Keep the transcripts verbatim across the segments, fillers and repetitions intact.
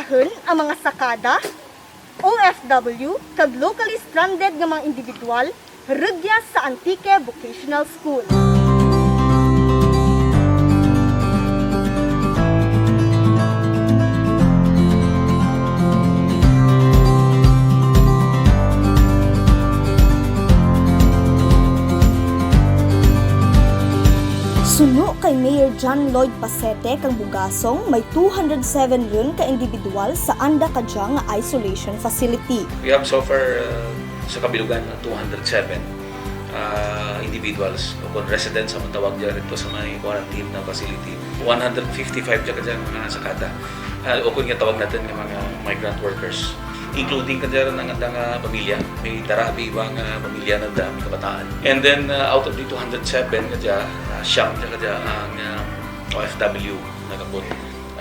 Dahun ang mga sakada, O F W, kag locally stranded nga mga indibidwal rugya sa Antique Vocational School. Suno kay Mayor John Lloyd Pacete kang Bugasong, may two hundred seven run ka indibidwal sa anda kadya nga isolation facility. We have so far, uh, sa kabilugan, two hundred seven, uh, individuals, o kon residents ang matawag dyan rito sa may quarantine na facility. One hundred fifty-five dyan kadya mga sakada. Uh, o kon nga tawag natun nga mga migrant workers. Including kadya run ang andang, ah, pamilya. May dara abi iba nga pamilya nanda, may kabataan. And then, uh, out of the two hundred seven kadya, uh, siyam dyan kadya ang, uh, O F W nag-abot.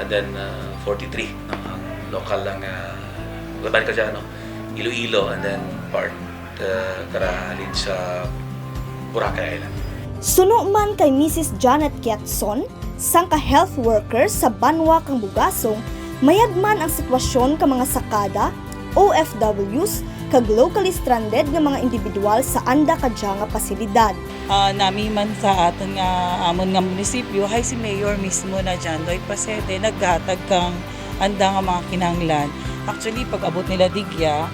And then, uh, forty-three, no, ang local lang, uh, laban kadya, no, Iloilo, and then part, uh, kara halin sa Boracay Island. Suno man kay Misis Janet Kiatson, sangka health worker sa banwa kang Bugasong, mayad man ang sitwasyon ka mga sakada, O F Ws, kag locally stranded nga mga indibidwal sa anda kadya nga pasilidad. Ah, nami man sa atun nga, amun nga munisipyo, hay si Mayor mismo na John Lloyd Pacete, naghatag kang anda nga mga kinahanglan. Actually, pag-abot nila digya,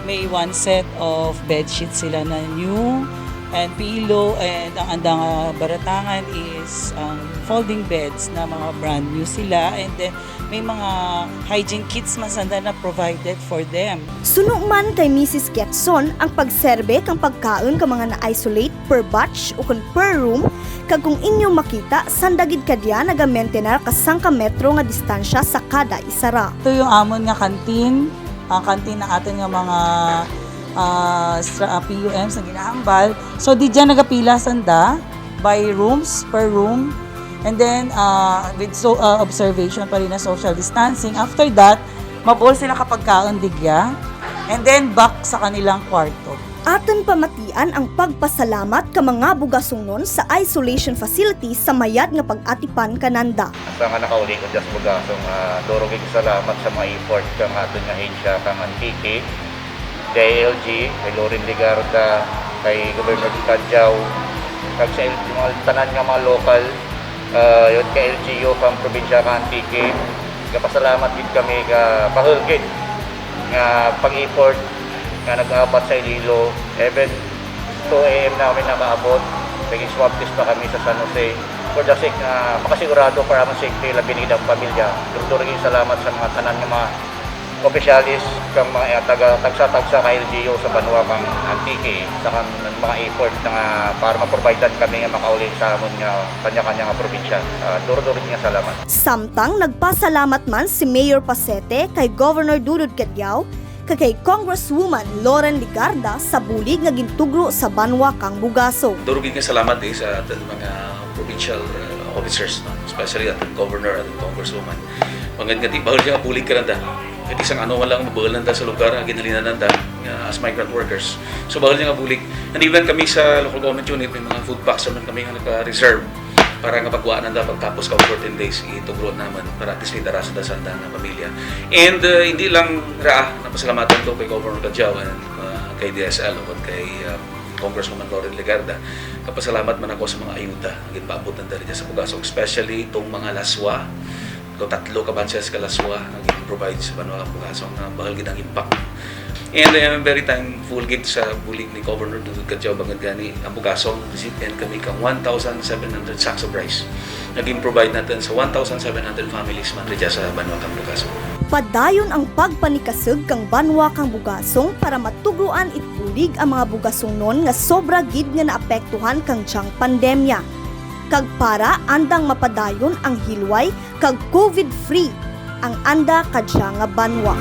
may one set of bedsheet sila na new and pillow, and ang anda nga baratangan is ang folding beds na mga brand new sila, and then may mga hygiene kits man sanda na provided for them. Suno man kay Misis Kiatson, ang pagserbe kang pagkaun ka mga na-isolate per batch ukon per room, kag kon inyo makita, sanda gid kadya nagamentenar ka sangka metro nga distansya sa kada isara. Ito yung amun nga canteen, ah, canteen na atun nga mga, ah, stra-, ah, P U Ms nga ginahambal. So, di dyan nagapila sanda by rooms, per room. And then, ah, with so, ah, observation pa rin na social distancing. After that, mabuol sila ka pagkaun digya. And then, back sa kanilang kwarto. Atun pamatian ang pagpasalamat ka mga Bugasongnon sa isolation facility sa mayad nga pag-atipan kananda. Asa nga nakauli ko dyan sa Bugasong, ah, duro gid salamat sa mga effort kang atun nga ahensya kang Antique, D I L G, kay Loren Legarda, kay Governor Cadiao, kag sa il-, mga tanan nga mga local, ah, yun, kay L G U kang probinsya kang Antique. Nagapasalamat gid kami ka bahul gid nga pag-effort nga nag-abat sa Iloilo, even two A M na kami nakaabot, naging swab test pa kami sa San Jose. For the sake nga makasigurado para amun safety, labi na gid ang pamilya. Duro-duro gid salamat sa mga tanan nga mga opisyalis, kang mga, eh, taga, tagsa-tagsa ka L G U sa banwa kang Antique, sa kang mga effort na nga para ma-providean kami nga makauli sa amun nga kanya-kanya nga probinsya. Ah, duro-duro gid nga salamat. Samtang nagpasalamat man si Mayor Pacete kay Governor Dodod Cadiao, kag kay Congresswoman Loren Legarda sa bulig nga gintugro sa banwa kang Bugasong. Duro gid nga salamat, eh, sa atun mga provincial, uh, officers, no? Especially atun governor, atun congresswoman. Bangud nga ti bahul dya nga bulig kananda. Kay ti sang ano man lang mabuul nanda sa lugar nga ginhalinan nanda, nga as migrant workers. So, bahul dya nga bulig. And even kami sa local government unit, may mga food packs man kami nga naka-reserve para nga pagwa nanda pagtapos ka fourteen days, itugro namun para at least may dara sanda sa anda nga pamilya. And, uh, hindi lang raa, napasalamatan ko kay Governor Cadiao and, uh, kay D S L, ukon kay, uh, Congresswoman Loren Legarda. Kapasalamat man ako sa mga ayuda nga ginpaabot nanda rugya sa Bugasong, especially itong mga laswa, ito tatlo ka batches ka laswa nga gin-provide sa banwa kang Bugasong, nga bahul gid ang impact. And I am very thankful gid sa bulig ni Governor Dodod Cadiao, bangud gani ang Bugasong, recipient kami kang one thousand seven hundred sacks of rice nga gin-provide natun sa one thousand seven hundred families man rugya sa banwa kang Bugasong. Padayon ang pagpanikasug kang banwa kang Bugasong para matugroan it bulig ang mga Bugasongnon nga sobra gid nga naapektuhan kang dyang pandemya. Kag para andang mapadayon ang hilway kag COVID free ang anda kadya nga banwa.